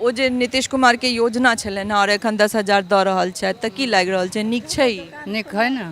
ओ जे नीतीश कुमारके योजना छलनि हँ आओर एखन 10,000 दऽ रहल छथि, तऽ की लागि रहल छै, नीक छै ई? नीक है ने।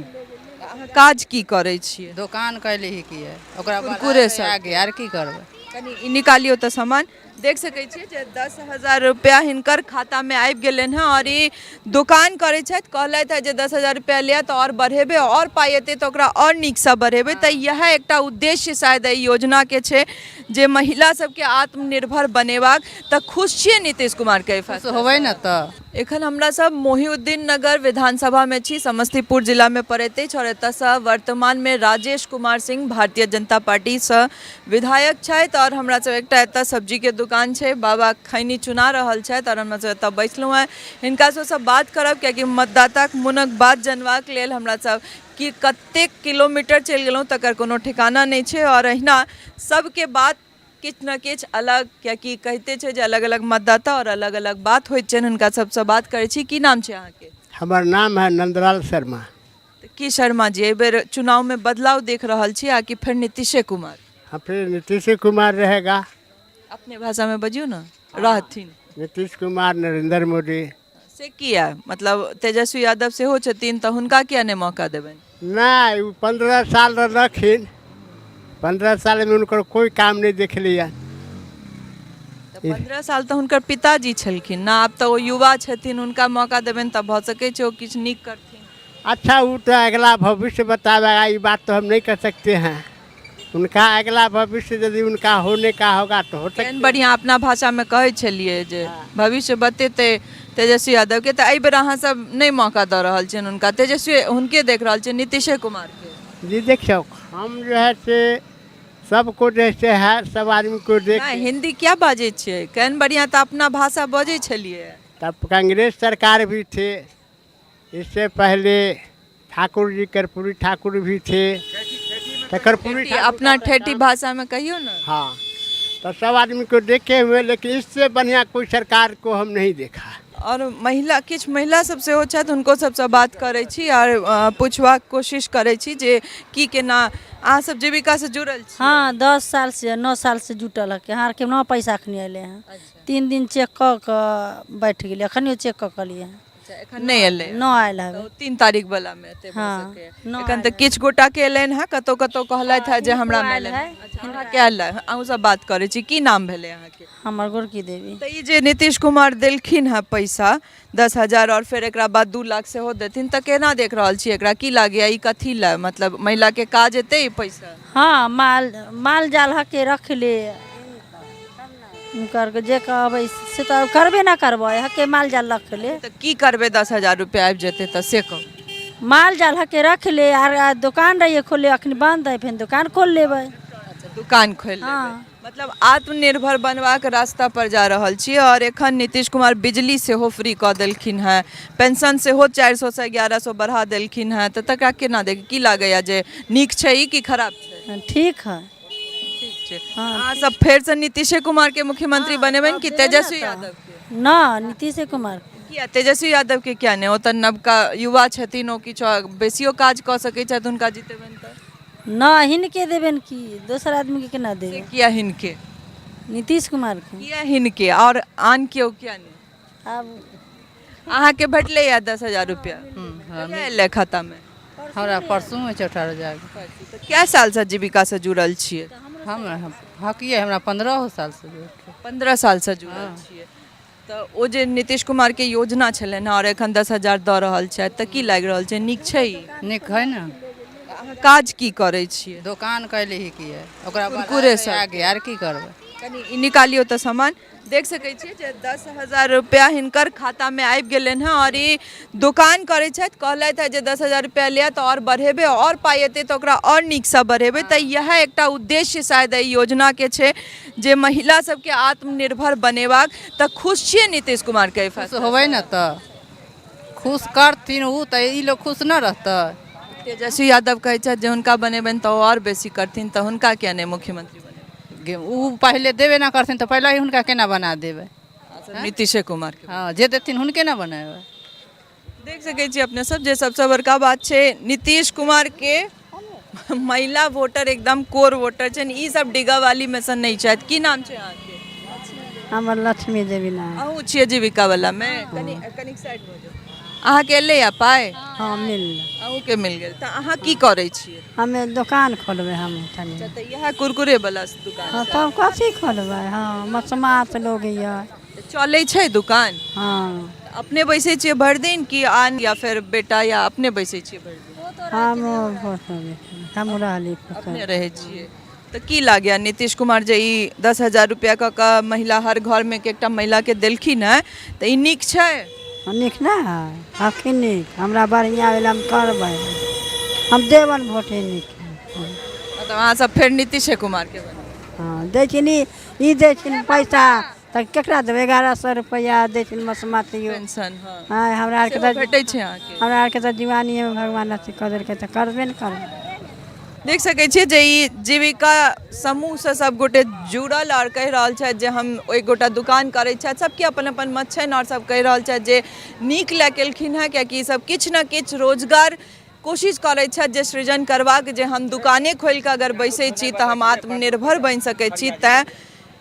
अहाँ काज की करै छियै? दोकान कैली ही की है ओकरा कुरकुरे सब। आगे आर की करबै। कनि ई निकालियौ तऽ सामान। देख सकै छियै जे 10,000 रुपैआ हिनकर खातामे आबि गेलनि हँ आओर ई दोकान करै छथि। कहलथि हँ जे 10,000 रुपैआ लिअ तऽ आओर बढ़ेबै, आओर पाइ एतै तऽ ओकरा आओर नीकसँ बढ़ेबै। तऽ इएह एकटा उद्देश्य शायद एहि योजनाके छै जे महिला सबके आत्मनिर्भर बनेबाक। तऽ खुश छियै नीतीश कुमारके एहि खुश फैसला? होबै ने तऽ। एखन हमरा सब मोहिउद्दीन नगर विधानसभामे छी, समस्तीपुर जिलामे पड़ैत अछि आओर एतऽसँ वर्तमानमे राजेश कुमार सिंह भारतीय जनता पार्टीसँ विधायक छथि। आओर हमरा सब एकटा एतऽ सब्जीके दुकान छै, बाबा खैनी चुना रहल छथि आओर हमरा सब एतऽ बैसलहुँ हेँ। हिनका सबसँ बात करब, कियाकि मतदाताक मोनक बात जनबाक लेल हमरा सब कि कतेक किलोमीटर चलि गेलहुँ तकर कोनो ठिकाना नहि छै। आओर अहिना सबके बात किछु ने किछु अलग, कियाकि कहिते छै जे अलग अलग मतदाता आओर अलग अलग बात होइत छनि। हुनका सबसँ बात करै छी। की नाम छै अहाँके? हमर नाम है नंदलाल शर्मा। तऽ की शर्मा जी, एहिबेर चुनावमे बदलाव देख रहल छी आ कि फेर नीतीशे कुमार? हाँ, फिर नीतीश कुमार रहेगा। अपने भाषामे बजियौ ने। रहथिन नीतीश कुमार, नरेंद्र मोदी। से किया? मतलब तेजस्वी यादव सेहो छथिन, तऽ हुनका किया नहि मौका देबनि? नहीं, वो 15 साल रहलखिन, 15 साल में उनकर कोई काम नहीं देख लिया। तऽ 15 साल तऽ हुनकर पिताजी छलखिन ने, आब तऽ ओ युवा छथिन, हुनका मौका देबनि तऽ भऽ सकै छै ओ किछु नीक करथिन। अच्छा, वो तो अगला भविष्य बतावेगा, ये बात तो हम नहीं कर सकते हैं। उनका अगला भविष्य यदि उनका होने का होगा तो हो केहन सकता। बढ़िआँ अपना भाषामे कहै छलियै जे भविष्य बतेतै तेजस्वी यादवके। तऽ एहि बेर अहाँ सब नहि मौका दऽ रहल छियनि हुनका, तेजस्वी हुनके देख रहल छियै नीतीशे कुमारके? जी देखियो, हम जो है से सबको जैसे है सब आदमी को देख। नहि, हिन्दी किया बाजै छियै? केहन बढ़िआँ तऽ अपना भाषा बजै छलियै। तब कांग्रेस सरकार भी थे, इससे पहले ठाकुर जी, कर्पूरी ठाकुर भी थे, तो कर्पूरी ठेठी, अपना ठेठी भाषा में कहियो ना। हाँ, तो सब आदमी को देखे हुए, लेकिन इससे बढ़िया कोई सरकार को हम नहीं देखा। आओर महिला, किछु महिला सब सेहो छथि, हुनको सबसँ बात करै छी आओर पुछबाक कोशिश करै छी जे की केना अहाँ सब जीविकासँ जुड़ल छी? हाँ, 10 साल से, 9 साल से जुटल है। यहाँ के न पैसा अखनी अयलै हँ। 3 दिन चेक कऽ कऽ बैठ गेलियै, अखनियो चेक कऽ कऽ एलियै हँ। अच्छा, एखन नहि एलै? न आयल हवे। 3 तारीख वाला मे एतै भऽ हाँ, सकैए। न एखन तऽ किछु गोटा के एलनि हँ, कतौ कतौ कहलथि हँ जे हमरा आयल मे है। अच्छा, अहाँके आयल है? अहूँ सब बात करै छी। की नाम भेलै अहाँके? हमर गोरकी देवी। तऽ ई जे नीतीश कुमार देलखिन हँ पैसा 10,000 आओर फेर एकरा बाद 2 लाख सेहो देथिन, तऽ केना देख रहल छी एकरा? की लागैए, ई कथी लए, मतलब महिला के काज एतै ई पैसा? हाँ, माल जाल हके रख ले, हुनकर जे कहबै से तऽ करबे ना करबै, हके माल जाल रख ले। तऽ की करबै 10,000 रुपया आबि जेतै तऽ, से कहू। माल जाल हके रख ले आर दोकान रहिए खोले, अखन बंद है, फेर दोकान खोल लेबै। अच्छा, दुकान खोलि लेबै। हाँ। मतलब आत्मनिर्भर बनबाक रास्ता पर जा रहल छी। आओर एखन नीतीश कुमार बिजली सेहो फ्री कऽ देलखिन हेँ, पेंशन सेहो 400सँ 1100 बढ़ा देलखिन हेँ, तऽ तकरा केना देख, की लागैए जे नीक छै ई कि खराब छै? ठीक है। ठीक छै। अहाँ सब फेरसँ नीतीशे कुमार के मुख्यमंत्री बनेबनि कि तेजस्वी यादव के? न, नीतीशे कुमार। किया तेजस्वी यादव के किया नहि? ओ तऽ नवका युवा छथिन, ओ किछु बेसियो काज कऽ सकै छथि, हुनका जितेबनि तऽ? न, हिनके देबनि की, दोसर आदमीके केना देबै? किया हिनके? नीतीश कुमार के। किया हिनके, आओर आन केओ किया नहि? आब अहाँके भेटलैए 10,000 रुपया? कहिया एलै खातामे? हमरा परसू में चौठा रोजा। तऽ कए सालसँ जीविकासँ जुड़ल छियै? हम हकिए, हमरा 15 साल से जुड़ल। 15 सालसँ जुड़ल छियै। तऽ ओ जे नीतीश कुमारके योजना छलनि हँ आओर एखन 10,000 दऽ रहल छथि, तऽ की लागि रहल छै, नीक छै ई? नीक है ने। अहाँ काज की करै छियै? दोकान कैली ही की है ओकरा कुरकुरे सब। आगे आर की करबै। कनि ई निकालियौ तऽ सामान। देख सकै छियै जे 10,000 रुपैआ हिनकर खातामे आबि गेलनि हँ आओर ई दोकान करै छथि। कहलथि हँ जे 10,000 रुपैआ लिअ तऽ आओर बढ़ेबै, आओर पाइ एतै तऽ ओकरा आओर नीकसँ बढ़ेबै। तऽ इएह एकटा उद्देश्य शायद एहि योजनाके छै जे महिला सबके आत्मनिर्भर बनेबाक। तऽ खुश छियै नीतीश कुमारके एहि खुश फैसला? होबै ने तऽ, खुश करथिन ओ तऽ ई लोग खुश न रहतै? तेजस्वी यादव कहै छथि जे हुनका बनेबनि तऽ ओ आओर बेसी करथिन, तऽ हुनका किया नहि मुख्यमंत्री बनेबै? ओ पहिले देबे ना करथिन तऽ पहिले ही हुनका केना बना देबै? नीतीशे कुमारके। हँ, जे देथिन हुनके ने बनेबै। देख सकै छी अपने सब जे सबसँ बड़का बात छै, नीतीश कुमारके महिला वोटर एकदम कोर वोटर छनि। ई सब डिगा वाली में से नहि छथि। की नाम छै अहाँके? हमर लक्ष्मी देवी नाम। अहूँ छियै जीविका वाला मे? कनि कनिक साइड भऽ जाउ। अहाँके एलै या पाइ? हँ, मिल। अहूँके मिल गेल। तऽ अहाँ की करै छियै? हमे दोकान खोलबै हम तनी। अच्छा, तऽ इएह कुरकुरे वाला दुकान? हँ, तब कथी खोलबै? हँ, मसमात लोग यऽ। तऽ चलै छै दुकान? हँ। अपने बैसै छियै भरि दिन कि आन या फेर बेटा, या अपने बैसै छियै भरि दिन? हम हम रहली। अपने रहै छियै। तऽ की लागैया, नीतीश कुमार जे ई 10,000 रुपया कऽ कऽ महिला हर घरमे के एकटा महिलाके देलखिन हेँ, तऽ ई नीक छै? नीक नहि है अखन नीक हमरा बढ़िआँ भेल, हम करबै, हम देबनि भोट नीक। मतलब अहाँ सब फेर नीतीशे कुमारके बनेबै? हँ, दै छिन ई दै छिन पैसा तऽ केकरा देबै? 1100 रुपैआ दै छिन मसमातियो। पेंशन, हँ। हँ, हमरा आरके सेहो तऽ भेटै छै अहाँके? हमरा आरके तऽ दीवानीएमे भगवान अथी कऽ देलकै तऽ करबे ने करबै। देख सकै छियै जे ई जीविका समूहसँ सब गोटे जुड़ल आओर कहि रहल छथि जे हम एक गोटा दुकान करै छथि। सबके अपन अपन मत छनि आओर सब कहि रहल छथि जे नीक लए केलखिन हेँ, कियाकि ई सब किछु ने किछु रोजगार कोशिश करै छथि जे सृजन करबाक, जे हम दुकाने खोलि कऽ अगर बैसै छी तऽ हम आत्मनिर्भर बनि सकै छी। तैँ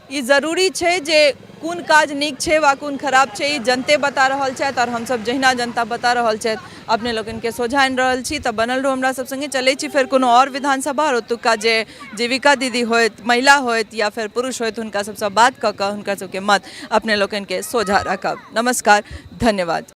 ई जरूरी छै जे कोन काज नीक छै वा कोन खराब छै, ई जनते बता रहल छथि आओर हमसभ जहिना जनता बता रहल छथि अपने लोकनिके सोझाँ आनि रहल छी। तऽ बनल रहू हमरा सब सङ्गे। चलै छी फेर कोनो आओर विधानसभा आओर ओतुका जे जीविका दीदी होइत, महिला होइत या फेर पुरुष होइत, हुनका सबसँ बात कऽ कऽ हुनका सबके मत अपने लोकनिके सोझाँ राखब। नमस्कार, धन्यवाद।